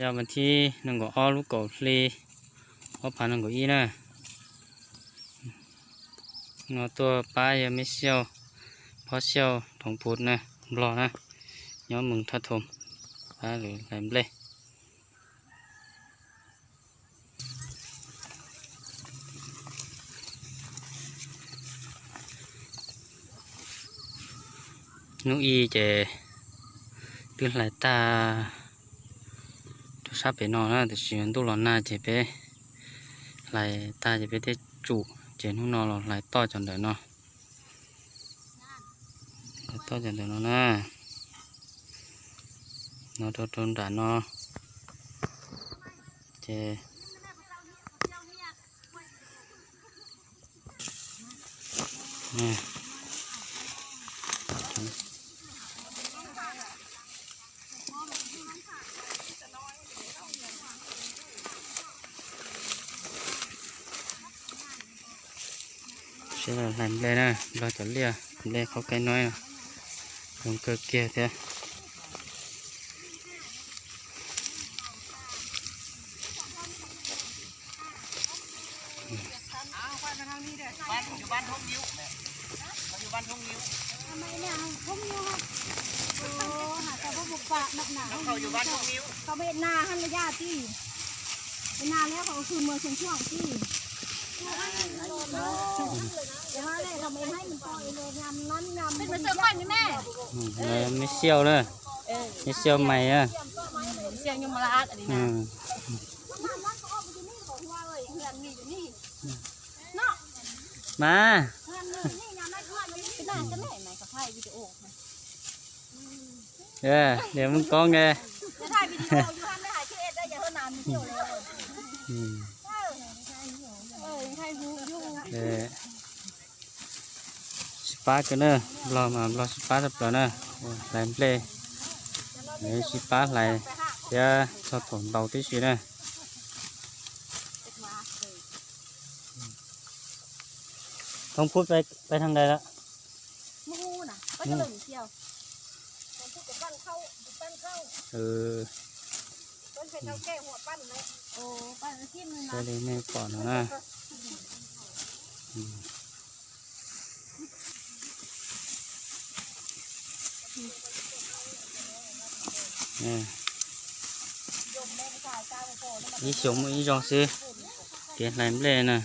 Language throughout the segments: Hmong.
Yog vas thib nees nkaum ob lub kaum hli ob phav nees nkaum ib na. No tuaj pab yog Meb Xiauj, Phob Xiauj, Thoov Phuv na, Nplog na, nyob Mees Thaj Thoom, pab lawv hlais nplej. Hnub ib ces twb hlais tag rau sab pem no na, tiam sis ntuj los nag ces peb hlais tag ces peb thiaj tsum, ces hnub no los hlais toj cov ntawm no. Hlais toj cov ntawm no na, no rau rau nram no ces Seb hlais nplej na, Nplog cov liaj nplej qhaub kaib noib, zoo kawg kiag thiab. Meb Xiauj na, Meb Xiauj Maiv na. Mas, niam Mus Koob nge. Sib pab kawg na, Nplog mas Nplog sib pab tshaj plaws na. Hlais nplej, sib pab hlais thiab txog thaum ntaus tib si na. Thoob Phuv pais thaag ntawd lawm. Xws li nej pom no na. Ib xyoos muaj ib zaug xwb, kev hlais nplej na.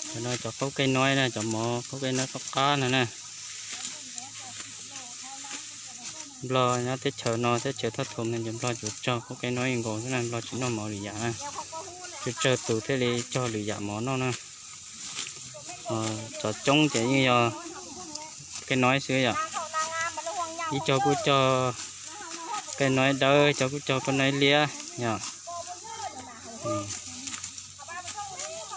Cov no cov qhaub kaij noib na, cov mov qhaub kaij noib qab qab no na. Nplog nyob teb chaws no, teb chaws Thaj Thoom no ces Nplog tsuas cog qhaub kaij noib nkaus xwb na, Nplog tsis noj mov lwm yam na. Tsawg tsawg tus thiaj li cog lwm yam mov noj na. Cov coob ces yeej yog kaij noib xwb yom. Ib co kuj cog kaij noib dawb, ib co kuj cog kaij noib liab yom.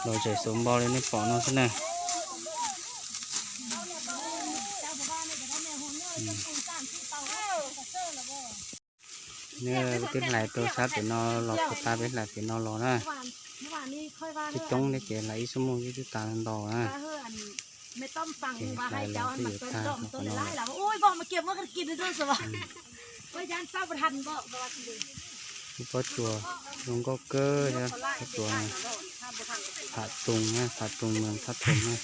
Los zem xuv npo li nej pom no xwb na. Nws twb hlais rau sab pem no los, pab peb hlais pem no los na. Coob coob thiab ces hlais ib xuab mooj twb tas ntau na. Ces hlais los twb yuav tag rau qhov no lawm. Lub pob tsuas zoo nkauj kawg thiab, pob tsuas Phav Toog na, Phav Toog Mees Thaj Thoom na.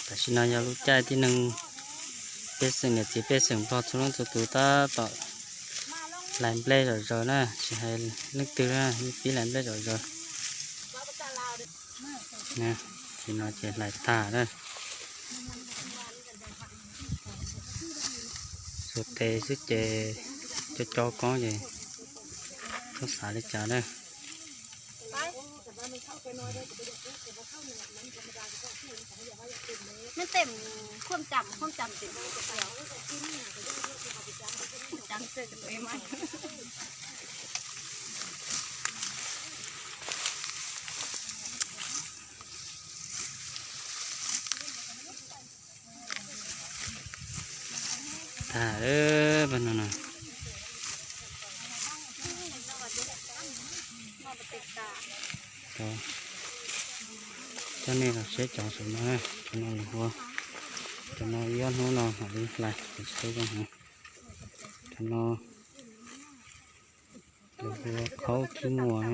Tam sim no yog lub caij tib neeg pej xeem niam txiv pej xeem Nplog txhua leej txhua tus tab tom hlais nplej zom zaws na, tsis hais leej twg na, pib hlais nplej zom zaws. Tam sim no ces hlais tag na. Xuas tes xwb ces co co koob ces txhob xav li cas na. Neb tem khuam cam, khuam cam tim cam xwb. Tag lawm no no. Cov nej los saib cov saum no, cov no lawv hu, cov no ib ob hnub no mam li hlais, tsis tau zoo heev. Cov no lawv hu khaub khib muas,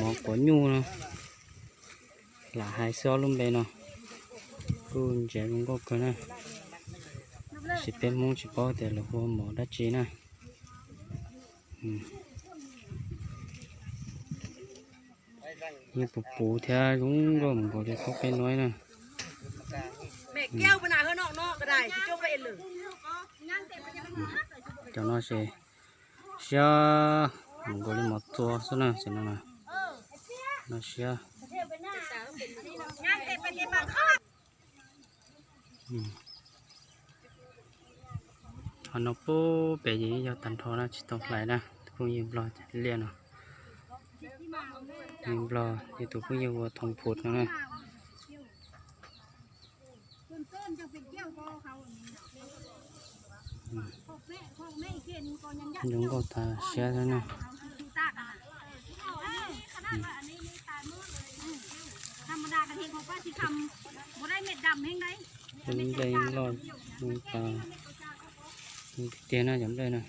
mov quav nyuj no, lam hais xwb ob lub npe no kuj ntsev zoo nkauj kawg na. Tab sis peb Hmoob tsis paub tias lawv hu mov dab tsi na. Yeej puv puv thiab zoo nkauj mus nkaus li khaub peb nuaib na. Cov no ces siab mus nkaus li mov txua xwb na, xwb no no siab. Qhov no pub pem ces yog tag nrho na, tsis tau hlais na, tus phooj ywg Nplog liaj no. Nplog yog tus phooj ywg ua thoo phum no na. Zoo nkauj tas siab xwb na. Lub nplej yeej loj, yeej tas tiag tiag na cov nplej na.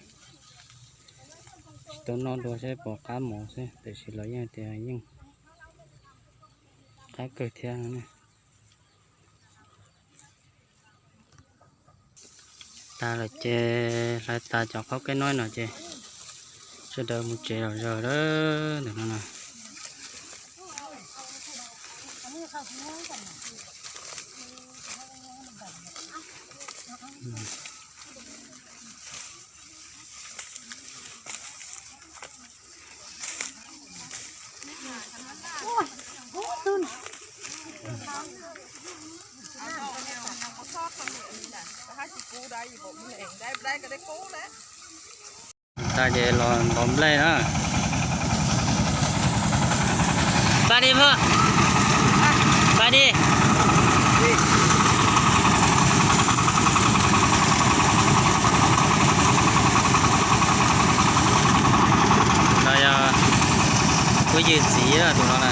Tsis tau noj dua saib puas qab mov xwb, tiam sis lawv yeej tias yeej qab kawg thiab no ne. Tag lawm ces hlais tas cov khaub keb noib no ces sawv daws mus tsev lom zog lawm ntawm no na. Tas ces los ntov nplej na. Pab dib, pab dib. No yog kuv yawg txiv tus no na.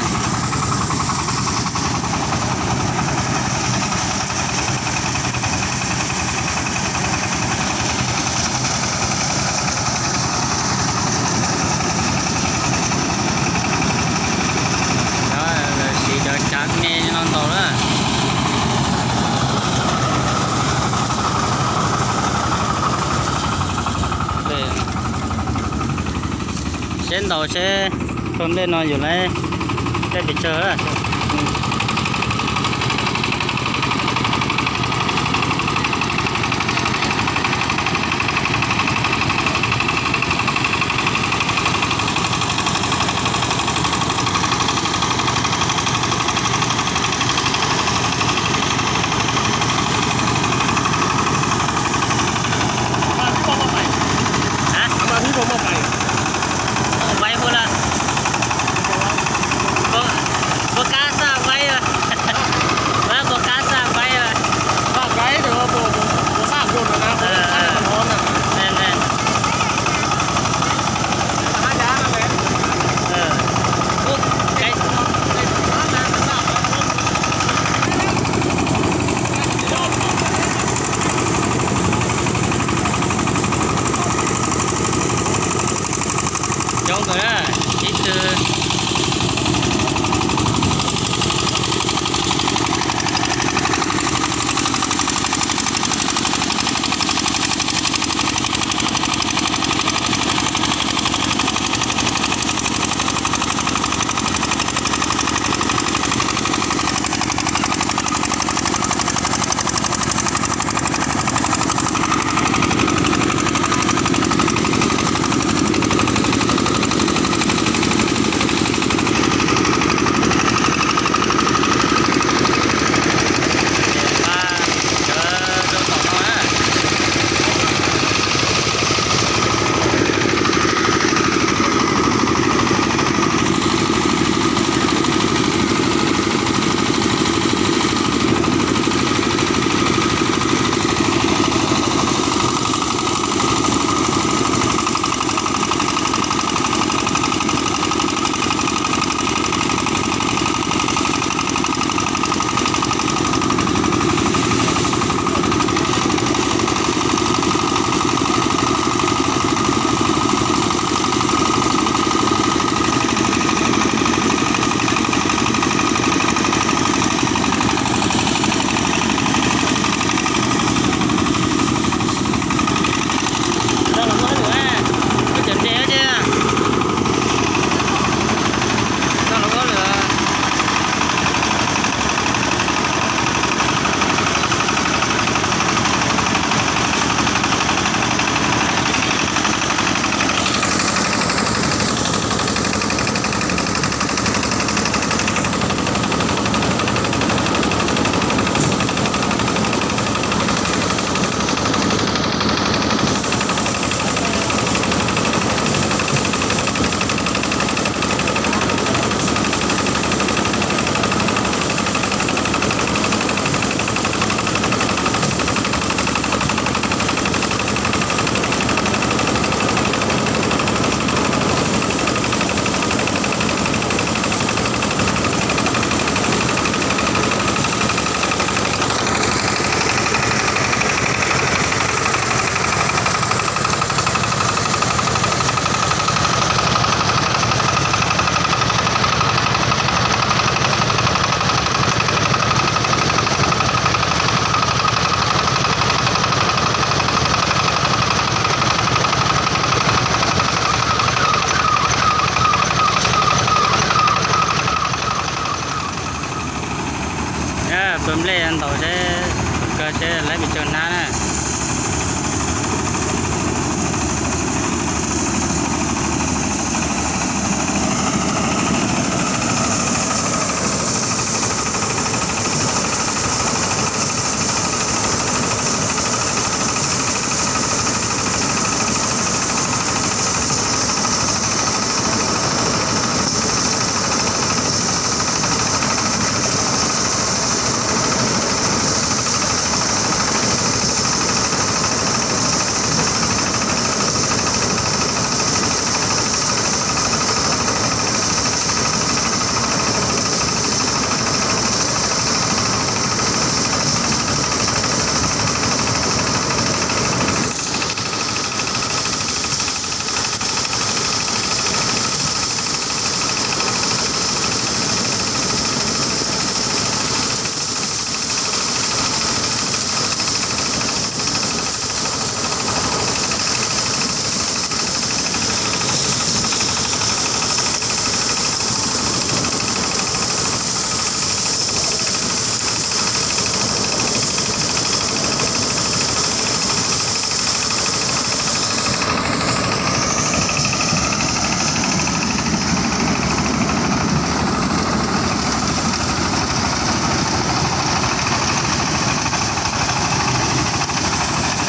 Siv cov tsav me no ntaus na. Seb ntaus seb tau nplej no yus lawv tej pes tsawg. Ua pais hu lawm. Puas kab xaj pais? Tua nplej ntaus seb, tua kawg seb lawv pes tsawg hnab na.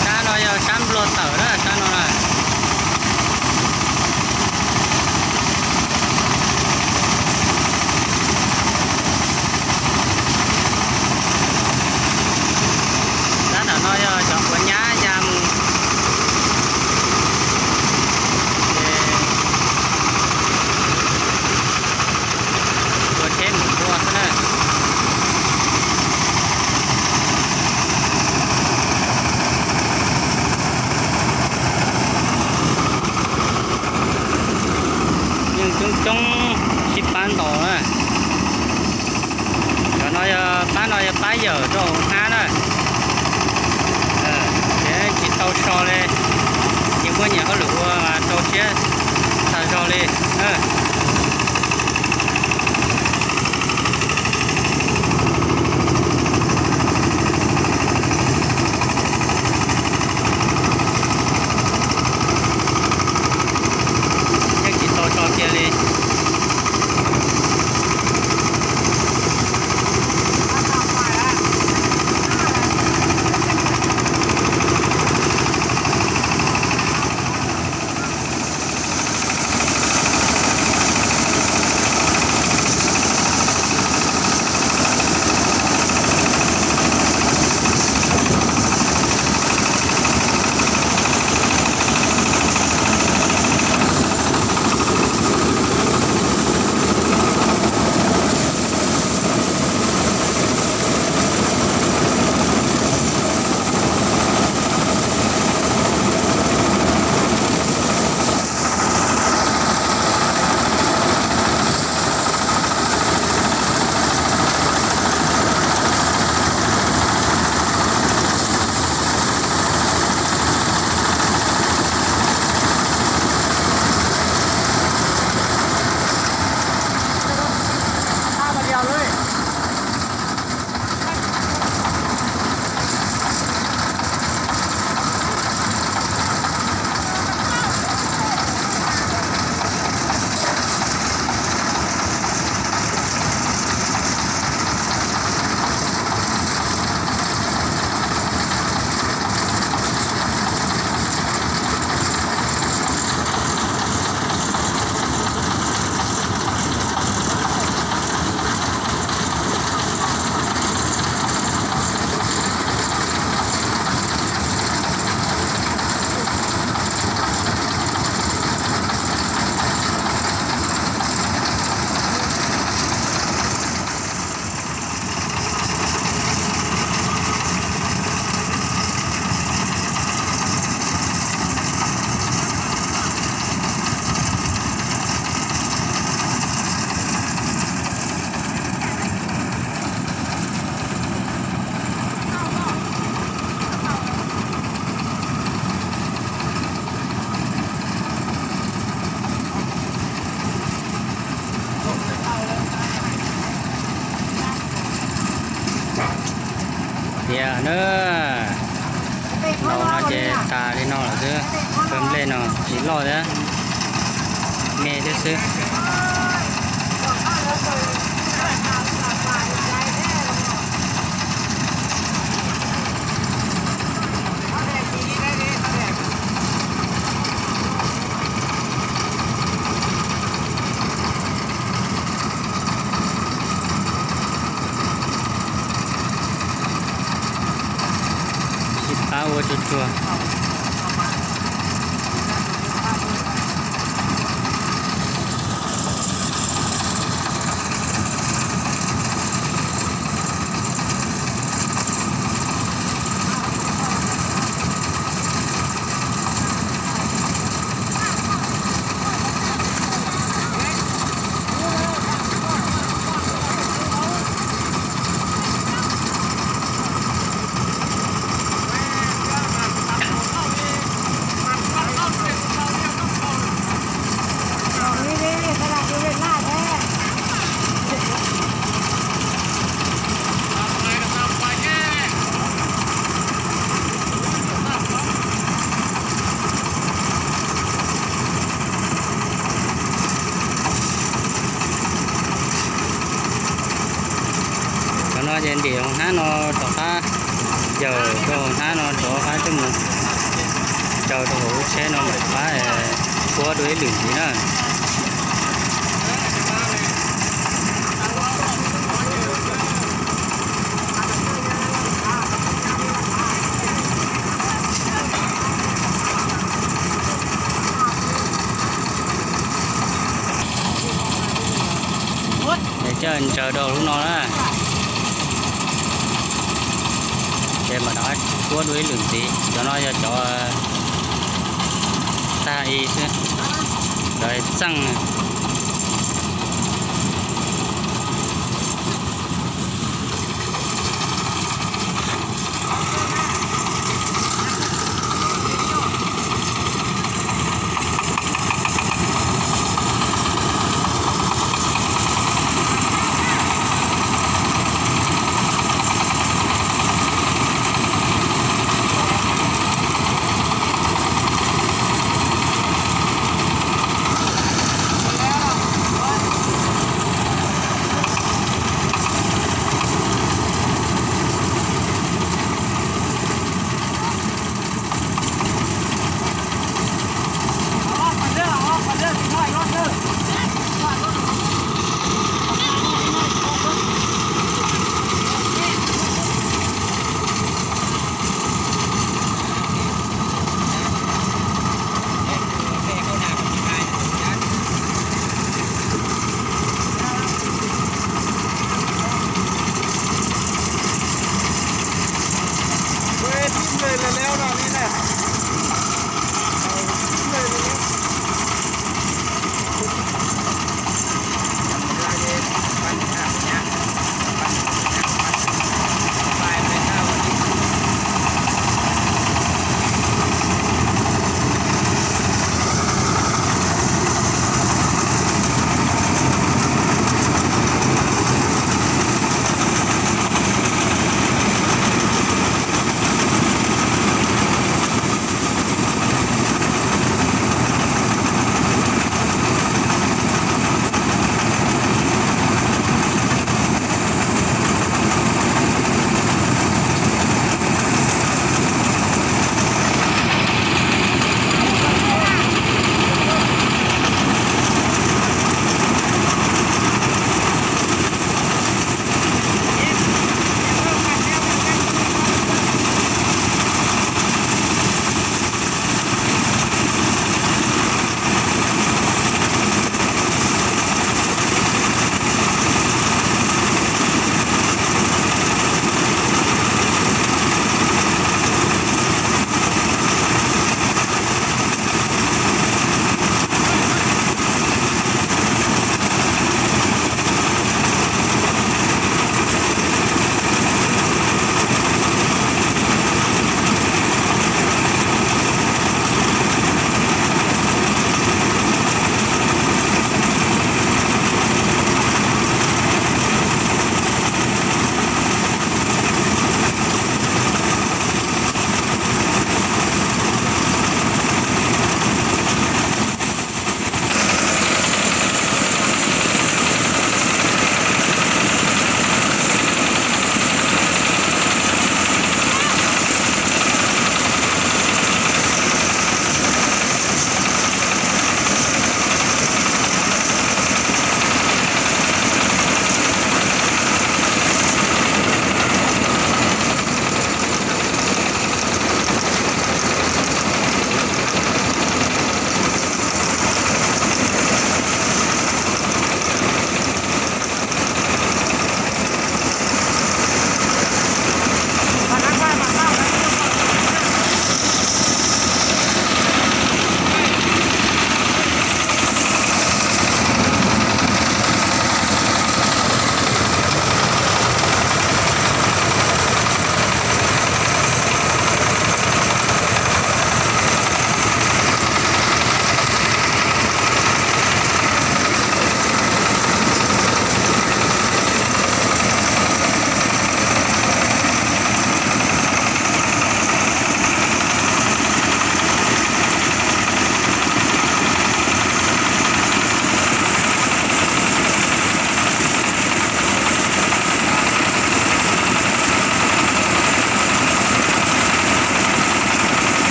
Sab no yog sab nplua tawm na, sab no na. Sab ntawm no yog cov quav nyab ya mus. Ces tua tsheb mus tua xwb na. Yeej coob coob sib pab ntaus na. Cov no yog pab, no yog pab yawm rau hauv hnab na. Ces tsis tau so li, ces muaj nyiam hauj lwm ua mas rau siab tag zog li. Yeej tsis tau so kiag li. Tiag na, los no ces tas li no lawm xwb, kawg nplej no tsis loj thiab, me thiab xwb. Sib pab ua tsuag tsuag. Cov no ces ntim hauv hnab no rov qab, yawm rau hauv hnab no rov qab coj mus tsaws rau hauv lub tsheb no mam rov qab tuab dua ib lwm ntxiv na. Ces coj ntsaws rau lub no na, ces mam rov qab tuab dua ib lwm ntxiv. Cov no yog cov tag i xwb, cov txeej.